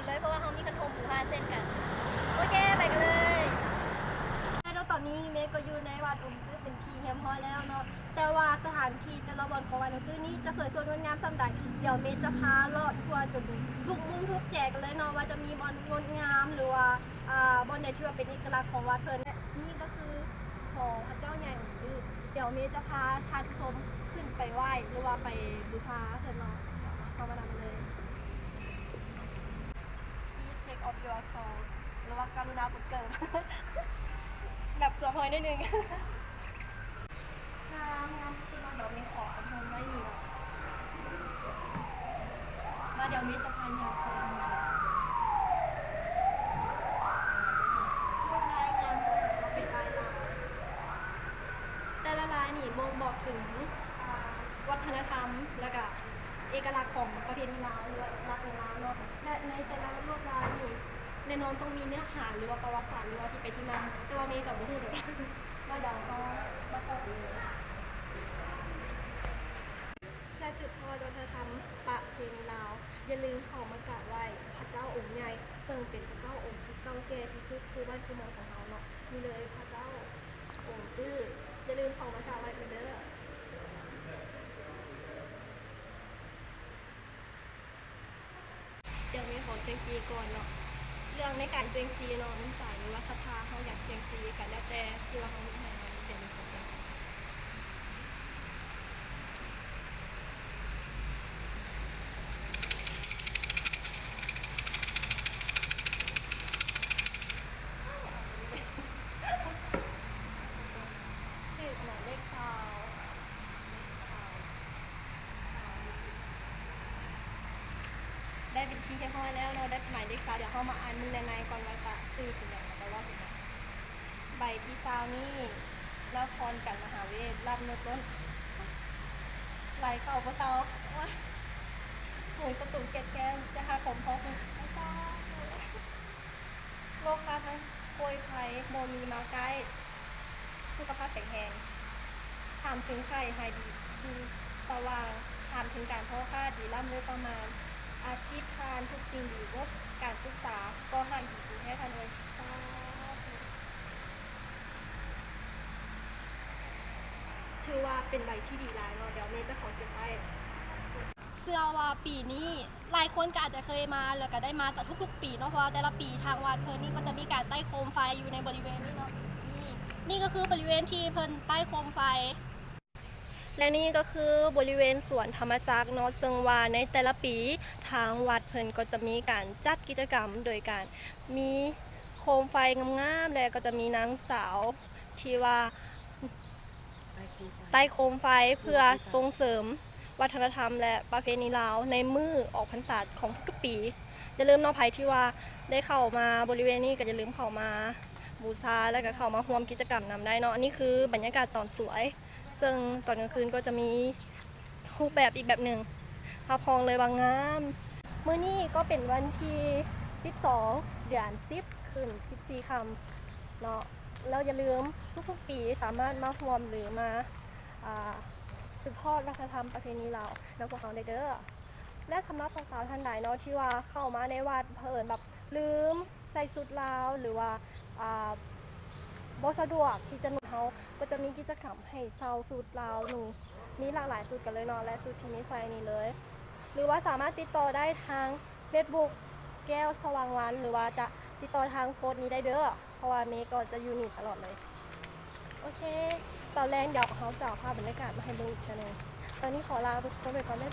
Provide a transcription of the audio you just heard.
ເລີຍ ເພາະວ່າເຮົາມີຄັນໂຮມບູຮາເຊັ່ນກັນ. ໂອເຄ ໄປກັນເລີຍ. ແລະຕອນນີ້ເມກກໍຢູ່ໃນວັດອົງຕື້ເປັນທີ່ຮຽບຮ້ອຍແລ້ວເນາະ, ແຕ່ວ່າສະຖານທີ່ແຕ່ລະບ່ອນຂອງວັດອົງຕື້ນີ້ຈະສວຍສດງົດງາມສ່ຳໃດ, ດຽວເມຈະພາເລາະທົ່ວຈົນທຸກມຸມທຸກແຈກັນເລີຍເນາະ ວ່າຈະມີບ່ອນງົດງາມ ຫຼືວ່າ ອ່າ ບ່ອນໃດທີ່ວ່າເປັນເອກະລັກຂອງວັດເພິ່ນ. ແລະນີ້ກໍຄືຫໍພະເຈົ້າໃຫຍ່ອົງຕື້. ດຽວເມຈະພາທ່ານຜູ້ຊົມຂຶ້ນໄປໄຫວ້ ຫຼືວ່າໄປບູຊາເພິ່ນເນາະ. ເຂົ້າມານຳເລີຍ. Please take off your shawl ຫຼືວ່າກະລຸນາປົດເກີບ ແບບສວມເຮີຍໜ້ອຍໜຶ່ງ. ງາມ ງາມສຸດໆເນາະ. ດຽວເມຂໍເອົາໂຮມໄວ້ນີ້ເນາະ ມາ ດຽວເມຈະພາຍ່າງເຂົ້າໄປ. ລວດລາຍງາມຂອງເຂົາເປັນລາຍລາວ, ແຕ່ລະລາຍນີ້ບົ່ງບອກເຖິງ ອ່າ ວັດທະນະທຳ ແລະກະເອກະລັກຂອງປະເພນີລາວ ຫຼືວ່າເອກະລັກຂອງລາວເນາະ. ແລະໃນແຕ່ລະລວດລາຍນີ້ ແນ່ນອນຕ້ອງມີເນື້ອຫາ ຫຼືວ່າປະຫວັດສາດ ຫຼືວ່າທີ່ໄປທີ່ມາ, ແຕ່ວ່າເມກະບໍ່ຮູ້ດອກ. ມາ ດຽວເຮົາມາເຂົ້າໄປເລີຍ. ເພື່ອສືບທອດວັດທະນະທຳປະເພນີລາວ, ຢ່າລືມເຂົ້າມາກາບໄຫວ້ພະເຈົ້າອົງໃຫຍ່ ເຊິ່ງເປັນພະເຈົ້າອົງທີ່ເກົ່າແກ່ທີ່ສຸດຄູ່ບ້ານຄູ່ເມືອງຂອງເຮົາເນາະ. ນີ້ເລີຍ ພະເຈົ້າອົງຕື້, ຢ່າລືມເຂົ້າມາກາບໄຫວ້ເພິ່ນເດີ້. ດຽວເມຂໍສ່ຽງຊີກ່ອນເນາະ. ເລື່ອງໃນການສ່ຽງຊີເນາະ ນ້ຳໃຈ ຫຼືວ່າສັດທາ ເຮົາຢາກສ່ຽງຊີກະແລ້ວແຕ່ ທີ່ວ່າເຮົາມີໃຫ້ເນາະ. ດຽວເມຂໍສ່ຽງ. ຖືກໝາຍເລກຊາວ. ໄດ້ເປັນທີ່ຮຽບຮ້ອຍແລ້ວເນາະ ໄດ້ໝາຍເລກຊາວ. ດຽວເຮົາມາອ່ານເບິ່ງໃນໃນກ່ອນວ່າຈະຊື່ເປັນຫຍັງ ແລ້ວກໍເວົ້າເປັນຫຍັງ. ໃບທີຊາວນີ້ ລະຄອນກັນມະຫາເວດ ລາດເນີດລົ້ນ ໄຫຼເຂົ້າບໍ່ເຊົາ. ໂອ້ຍ ໝູສັດຕູກຽດແຄ້ນ ຈະຫັກໂຫມເພາະຫູ. ໂລກຄາທັງໂພຍໄພ ບໍ່ມີມາໃກ້. ສຸຂະພາບແຂງແຮງ. ຖາມເຖິງໄຂ້ ຫາຍດີ ຢູ່ສະຫວ່າງ. ຖາມເຖິງການພໍ່ຄ້າ ດີລ້ຳເລີດປະມານ. ອາຊີບທ່ານ ທຸກສິ່ງດີໝົດ. ການສຶກສາ ກໍຮັ່ງຢືນດີແທ້ທ່ານເອີຍ. ສາທຸ. ຖືວ່າເປັນໃບທີ່ດີຫຼາຍເນາະ. ດຽວເມຈະຂໍເກັບໄວ້. ເຊື່ອວ່າປີນີ້ຫຼາຍຄົນກໍອາດຈະເຄີຍມາ ແລ້ວກໍໄດ້ມາແຕ່ທຸກໆປີເນາະ, ເພາະວ່າແຕ່ລະປີທາງວັດເພິ່ນນີ້ກໍຈະມີການໄຕ້ໂຄມໄຟຢູ່ໃນບໍລິເວນນີ້ເນາະ. ນີ້ ນີ້ກໍຄືບໍລິເວນທີ່ເພິ່ນໄຕ້ໂຄມໄຟ ແລະ ນີ້ກໍຄືບໍລິເວນສວນທຳມະຈັກເນາະ, ເຊິ່ງວ່າໃນແຕ່ລະປີທາງວັດເພິ່ນກໍຈະມີການຈັດກິດຈະກຳໂດຍການມີໂຄມໄຟງາມໆ ແລະ ກໍຈະມີນາງສາວທີ່ວ່າ ໄຕ້ໂຄມໄຟ ເພື່ອສົ່ງເສີມວັດທະນະທຳ ແລະ ປະເພນີລາວໃນມື້ອອກພັນສາຂອງທຸກໆປີ. ຢ່າລືມເນາະ ໃຜທີ່ວ່າໄດ້ເຂົ້າມາບໍລິເວນນີ້ ກໍຢ່າລືມເຂົ້າມາບູຊາ ແລະ ກໍເຂົ້າມາຮ່ວມກິດຈະກຳນຳໄດ້ເນາະ. ອັນນີ້ຄືບັນຍາກາດຕອນສວຍ ເຊິ່ງຕອນກາງຄືນກໍຈະມີຮູບແບບອີກແບບໜຶ່ງ ຮັບຮອງເລີຍວ່າງາມ. ມື້ນີ້ກໍເປັນວັນທີສິບສອງ ເດືອນສິບ ຂຶ້ນສິບສີ່ຄ່ຳເນາະ. ແລ້ວຢ່າລືມ ທຸກໆປີສາມາດມາຮ່ວມ ຫຼື ມາ ອ່າ ສືບທອດວັດທະນະທຳປະເພນີລາວນຳພວກເຮົາໄດ້ເດີ້. ແລະ ສຳລັບສາວໆທ່ານໃດເນາະ ທີ່ວ່າເຂົ້າມາໃນວັດ ເຜີນແບບລືມໃສ່ຊຸດລາວ ຫຼືວ່າ ອ່າ ບໍ່ສະດວກທີ່ຈະນຸ່ງ ເຮົາກໍຈະມີກິດຈະກຳໃຫ້ເຊົ່າຊຸດລາວນຸ່ງ ມີຫຼາກຫຼາຍຊຸດກັນເລີຍເນາະ ແລະ ຊຸດທີ່ມີໃສ່ນີ້ເລີຍ. ຫຼືວ່າສາມາດຕິດຕໍ່ໄດ້ທາງເຟສບຸກ ແກ້ວສະຫວ່າງວັນ ຫຼືວ່າຈະຕິດຕໍ່ທາງໂພສນີ້ໄດ້ເດີ້. ເພາະວ່າເມກໍຈະຢູ່ນີ້ຕະຫຼອດເລີຍ. ໂອເຄ ຕອນແລງດຽວເຮົາຈະເອົາພາບບັນຍາກາດມາໃຫ້ເບິ່ງອີກເທື່ອໜຶ່ງ. ຕອນນີ້ຂໍລາທຸກຄົນໄປກ່ອນ ບາຍບາຍ.